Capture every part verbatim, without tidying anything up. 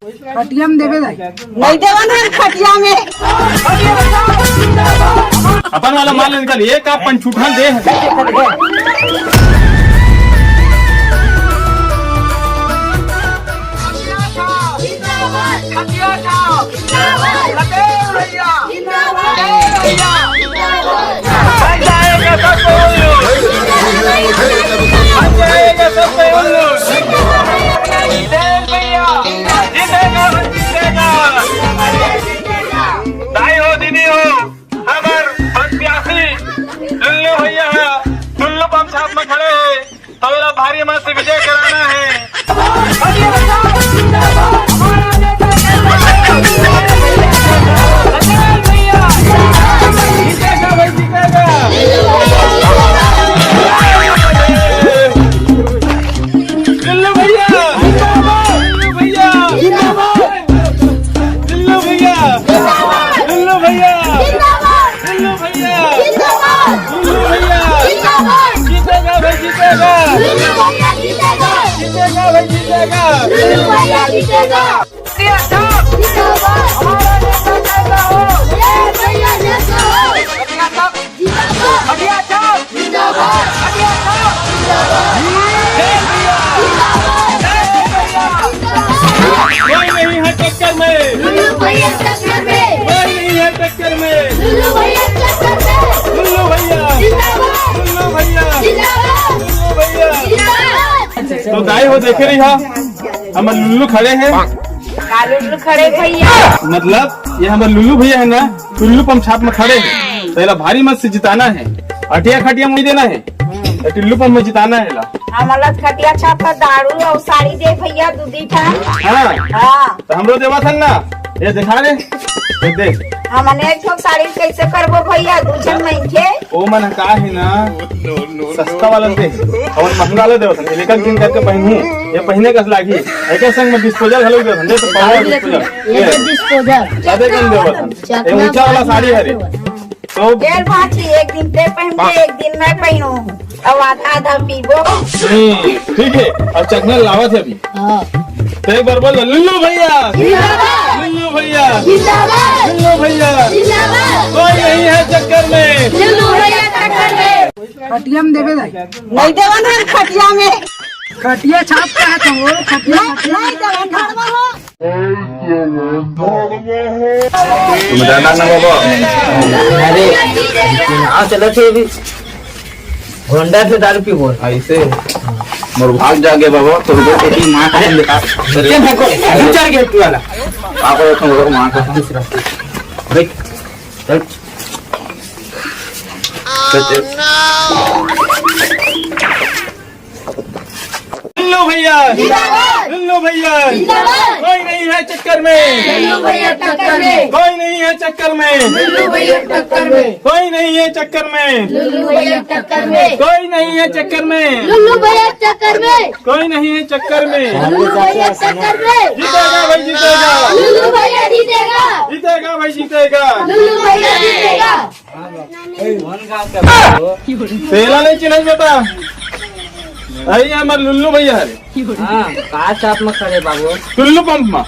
खटिया में देबे दाई। नहीं देवन हम खटिया में। अपन वाला माल निकाल, एक आप पंचूठा दे। दाई हो, दीदी हो, हमर प्रत्याशी लुल्लू भैया है, लुल्लू पंप छाप में खड़े हैं। तो मेरा भारी मत से विजय कराना है। लुल्लू भैया, लुल्लू भैया, लुल्लू भैया, लुल्लू भैया, लुल्लू भैया, लुल्लू भैया, जीतेगा भाई, जीतेगा। जीतेगा भाई, जीतेगा। हमारा नेता कैसा हो? खटिया छाप। खटिया छाप। खटिया छाप। कोई नहीं है टक्कर में। कोई नहीं है टक्कर में। लुल्लू भैया। लुल्लू भैया। लुल्लू भैया। तो दाई हो, देखे रही हा, हमर लुल्लू खड़े हैं। का लुल्लू खड़े भैया? मतलब ये हमर लुल्लू भैया है ना, टुल्लू पंप छाप में खड़े हैं, तो एला भारी मत से जिताना है। अटिया खटिया में नहीं देना है, तो टुल्लू पंप में जिताना है एला। हमला खटिया छाप का दारू और साड़ी दे भैया, दू दी ठा। हाँ। हाँ। तो हमरो देवा था ना, ये दिखा रे, ये दे। हमने एक ठो साड़ी कैसे करबो भैया, दू झन मनखे। ओ मन का है ना, सस्ता वाला दे, और महंगा वाला देवत हन, लेकिन दिन करके पहनू, ये पहने कस लागी। एके संग में डिस्पोजल घलो देवत हन, दे तो पावर डिस्पोजल। ये तो डिस्पोजल। ज्यादा कम देवत हन। ये ऊंचा वाला साड़ी है रे। तो ए भांची, एक दिन ते पहन के, एक दिन मैं पहनू, अब आधा आधा पीबो। हम्म, ठीक है, अब चखना लावत है अभी। हाँ। तो एक बार बोल दो, लुल्लू भैया। जिंदाबाद। लुल्लू भैया। जिंदाबाद। लुल्लू भैया। जिंदाबाद। कोई नहीं है चक्कर में। लुल्लू भैया टक्कर में। खटिया में देबे दाई। नहीं देवन हम खटिया में। खटिया छाप का है तो वो खटिया। नहीं, नहीं देवन, घरवा हो। तुम जाना ना बाबा। अरे, हाँ, चलो थे अभी। होंडा से दारू पी बोल। ऐसे मोर भाग जागे बाबा, तो रुको, तो की माँ का अरे, दिखा। अरे, देखो, दो चार गेट वाला। आप और तुम लोग माँ का। दूसरा। देख, चल। चल, चल। लुल्लू भैया। जिंदाबाद। लुल्लू भैया। जिंदाबाद। कोई नहीं है चक्कर में। लुल्लू भैया टक्कर में। कोई नहीं है चक्कर में। लुल्लू भैया टक्कर में। कोई नहीं है चक्कर में। लुल्लू भैया टक्कर में। कोई नहीं है चक्कर में। लुल्लू भैया टक्कर में। कोई नहीं है चक्कर में। लुल्लू भैया टक्कर में। जीतेगा भाई, जीतेगा। लुल्लू भैया जीतेगा। जीतेगा भाई, जीतेगा। लुल्लू भैया जीतेगा। तेला नहीं चिन्हस बेटा। अरे, ये हमर लुल्लू भैया हरे। हाँ, का छाप में खड़े बाबू? टुल्लू पंप में। हाँ।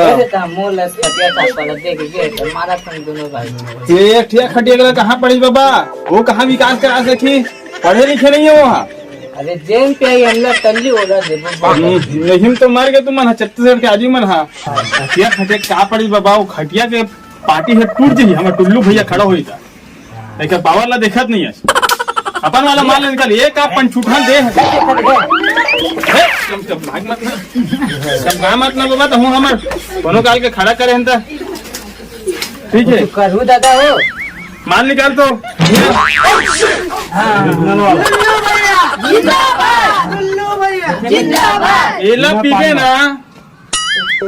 अरे, त मोर लस खटिया छाप वाला देख के, त मारा तुम दोनों भाई। ये ठिया खटिया के कहाँ पढ़ी बाबा? वो कहाँ विकास करा सकी? पढ़े लिखे नहीं है वहाँ। अरे, जेन पे आई हमला तल्ली ओला देबो। हम्म, नहीं तो मर गए तुम मन, छत्तीसगढ़ के आदमी मन हा। खटिया खटिया का पढ़ी बाबा? वो खटिया के पार्टी हे टूट जही, हमर टुल्लू भैया खड़ा होई त। एकर पावर ला देखत नहीं है। अपन वाला माल निकाल, एक आप पंचूठा दे। हे, कम, कम, भाग मत ना। कम, भाग मत ना बाबा, त हूँ हमर कोनो काल के खड़ा करे हन त। ठीक है। कुछ करू दादा हो। माल निकाल तो। हाँ। जिंदाबाद। जिंदाबाद। एला पीबे ना।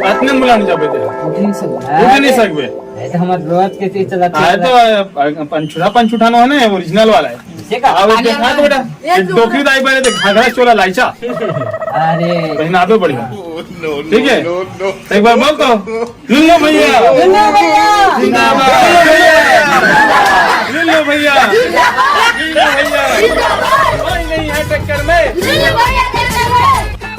अतने मुलायम जाबे ते। उठ नहीं सकबे। उठ नहीं सकबे। ये तो हमारे रोज के चीज चलता है। तो पंचुठा, पंचुठा ना है ना, ओरिजिनल वाला है। देखा? अब देखा तो बेटा, एक डोकरी दाई बड़े देख, घाघरा चोला लाइचा। अरे। पहनावे बढ़िया। ठीक है? एक बार बोल तो। लुल्लू भैया। लुल्लू भैया। जिंदाबाद। लुल्लू भैया। लुल्लू भैया। कोई नहीं है टक्कर में। लुल्लू भैया टक्कर में।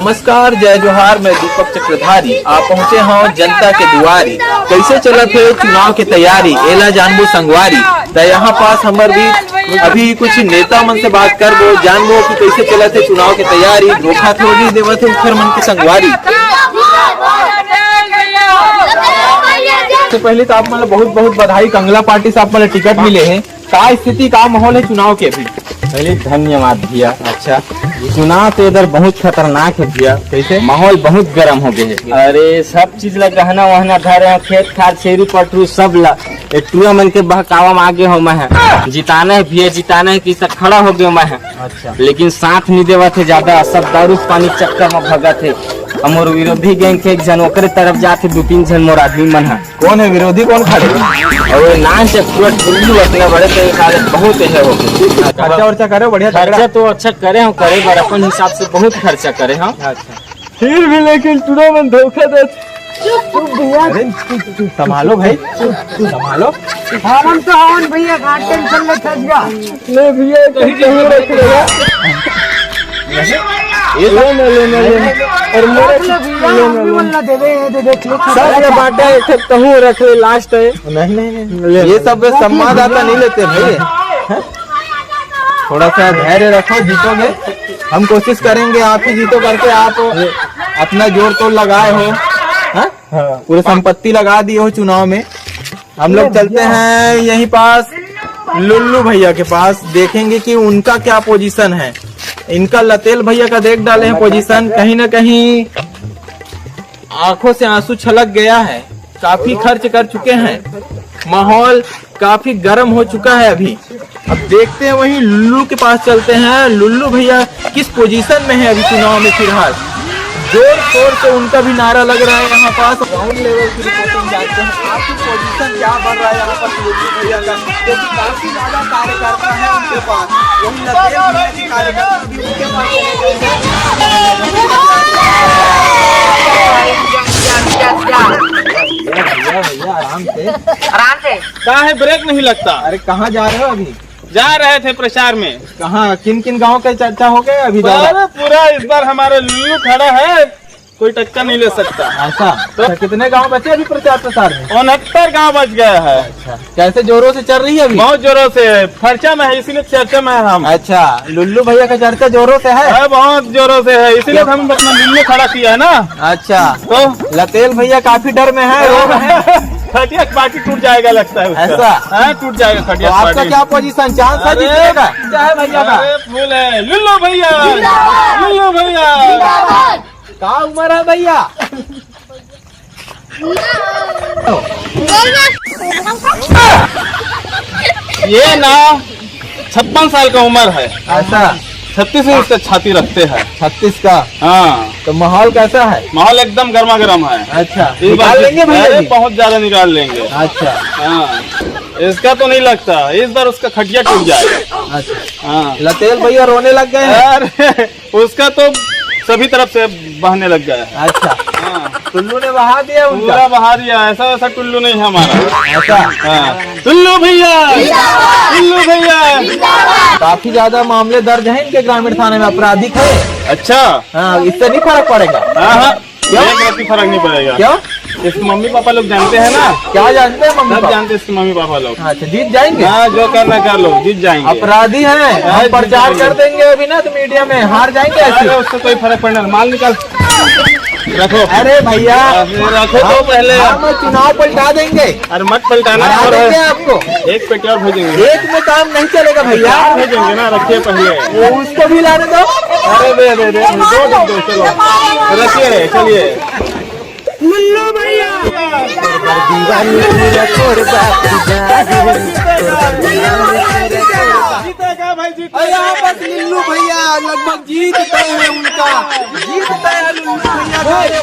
नमस्कार, जय जोहार, मैं दीपक चक्रधारी। आप पहुंचे हव जनता के दुआरी। कैसे चलत हे चुनाव के तैयारी, एला जानबो संगवारी। त यहाँ पास हमर बीच अभी कुछ नेता मन से बात करबो, जानबो कि कैसे चलत हे चुनाव के तैयारी, धोखा तो नहीं देवत हे उखर मन के संगवारी। सबसे पहले तो आप मन ला बहुत बहुत बधाई, कंगला पार्टी से आप मन ला टिकट मिले हे। का स्थिति, का माहौल हे चुनाव के अभी? पहले धन्यवाद भैया। अच्छा। चुनाव तो इधर बहुत खतरनाक हे भैया। कैसे? माहौल बहुत गर्म हो गए हे। अरे, सब चीज ला गहना वहना धरे हो, खेत खार, छेरी पटरू सब ला। ए टुरा मन के बहकावा में आगे हो मैं ह। जिताना हे भैया, जिताना हे, किसा खड़ा हो गए मैं ह। अच्छा। लेकिन साथ नहीं देवत हे ज्यादा, सब दारू पानी चक्कर में भगत हे। हमर विरोधी गैंग के एक झन ओकरे तरफ जात हे, दू तीन झन मोर आदमी मन ह। कौन हे विरोधी, कौन खड़े? अउ नान से पूरा टुल्लू अतना बड़े तो एक हालत बहुत हे हो। खर्चा वर्चा करे हो बढ़िया तगड़ा? खर्चा तो अच्छा करे हो, करे बर अपन हिसाब से बहुत खर्चा करे हो। अच्छा। फिर भी लेकिन टुरा मन धोखा दे। चुप भैया। अरे, संभालो भाई, संभालो। हम तो हवन भैया, का टेंशन ले थक जा। ले भैया, कहीं कहीं रख लेगा। ये लो ना, लो ना, लो ना। और मेरा रख ले भैया, लो ना, हम भी लो ना। बोलना दे दे, ये दे दे, click सब कर। ये बांटे, एक ठे तहूँ रख ले, last है। नहीं, नहीं, नहीं। ले, ये ले। सब संवाददाता नहीं लेते भाई। थोड़ा सा धैर्य रखो, जीतोगे। हम कोशिश करेंगे आप ही जीतो करके, आप अपना जोर तोड़ लगाए हो, हाँ? हाँ। पूरे संपत्ति लगा दिए हो चुनाव में। हम लोग चलते हैं यहीं पास लुल्लू भैया के पास, देखेंगे कि उनका क्या पोजीशन है। इनका लतेल भैया का देख डाले हैं पोजीशन, कहीं ना कहीं आंखों से आंसू छलक गया है। काफी खर्च कर चुके हैं, माहौल काफी गर्म हो चुका है अभी। अब देखते हैं, वहीं लुल्लू के पास चलते हैं। लुल्लू भैया किस पोजीशन में है अभी चुनाव में फिलहाल? जोर शोर से उनका भी नारा लग रहा है यहाँ पास। ग्राउंड लेवल की रिपोर्टिंग जानते हैं, आखिर पोजीशन क्या बन रहा है यहाँ पर लुल्लू भैया का, क्योंकि काफी ज्यादा कार्यकर्ता है उनके पास। वहीं लतेल भैया के कार्यकर्ता भी उनके पास चले गए हैं। भैया, भैया, भैया, आराम से। आराम से। का है, ब्रेक नहीं लगता? अरे, कहाँ जा रहे हो अभी? जा रहे थे प्रचार में। कहाँ, किन किन गांव का चर्चा हो गया अभी ज्यादा? अरे, पूरा इस बार हमारे लुल्लू खड़ा है, कोई टक्कर नहीं ले सकता। ऐसा? तो अच्छा, कितने गांव बचे अभी प्रचार प्रसार में? उनहत्तर गांव बच गया है। अच्छा, कैसे जोरों से चल रही है अभी? बहुत जोरों से, खर्चा में है, इसीलिए चर्चा में है हम। अच्छा, लुल्लू भैया का चर्चा जोरों से है? है, बहुत जोरों से है, इसीलिए तो हम अपना लुल्लू खड़ा किया है ना। अच्छा, तो? लतेल भैया काफी डर में है, रो रहे हैं। खटिया पार्टी टूट जाएगा लगता है उसका। ऐसा? हाँ, टूट जाएगा खटिया तो आपका पार्टी। क्या पोजीशन, चांस है अरे, जीतने का? क्या है भैया का? अरे, फुल है। लुल्लू भैया, जिंदाबाद। लुल्लू भैया। जिंदाबाद। का उम्र है भैया? ये ना छप्पन साल का उम्र है। ऐसा? छत्तीस इंच का छाती रखते हैं। छत्तीस का? हाँ। तो माहौल कैसा है? माहौल एकदम गर्मा गर्म है। अच्छा, इस बार निकाल लेंगे भैया अरे, जी? बहुत ज्यादा निकाल लेंगे। अच्छा। हाँ, इसका तो नहीं लगता, इस बार उसका खटिया टूट जाएगा। अच्छा। हाँ। लतेल भैया रोने लग गए हैं। अरे, उसका तो सभी तरफ से बहने लग गया है। अच्छा। हाँ। टुल्लू ने बहा दिया उनका? पूरा बहा दिया, ऐसा वैसा टुल्लू नहीं है हमारा। ऐसा? हाँ। टुल्लू भैया, टुल्लू भैया। काफी ज्यादा मामले दर्ज हैं इनके ग्रामीण थाने में, आपराधिक है। अच्छा। हाँ, इससे नहीं फर्क पड़ेगा। हाँ, हाँ। क्यों? एक रत्ती फर्क नहीं पड़ेगा। क्यों? इसके मम्मी पापा लोग जानते हैं ना। क्या जानते हैं मम्मी सब पापा? जानते हैं इसके मम्मी पापा लोग। अच्छा, जीत जाएंगे? हाँ, जो करना कर लो, जीत जाएंगे। अपराधी हैं, हाँ, हम जीत प्रचार जाएंगे। कर देंगे अभी ना तो मीडिया में, हार जाएंगे ऐसे। अरे, उससे कोई फर्क पड़ना, माल निकाल। रखो। अरे भैया, अरे, रखो तो हम, पहले। हम चुनाव पलटा देंगे। अरे मत पलटाना, हरा और देंगे आपको। एक पेटी और भेजेंगे। एक में काम नहीं चलेगा भैया। चार भेजेंगे ना, रखिए पहले। वो उसको भी लाने दो। अरे दे, दे, दे, दो, दो, दो, चलो। रखिए, चलिए। लुल्लू भैया। जीतेगा भाई, जीतेगा। और यहाँ पर लुल्लू भैया लगभग जीत तय है उनका, जीत तय है लुल्लू भैया का।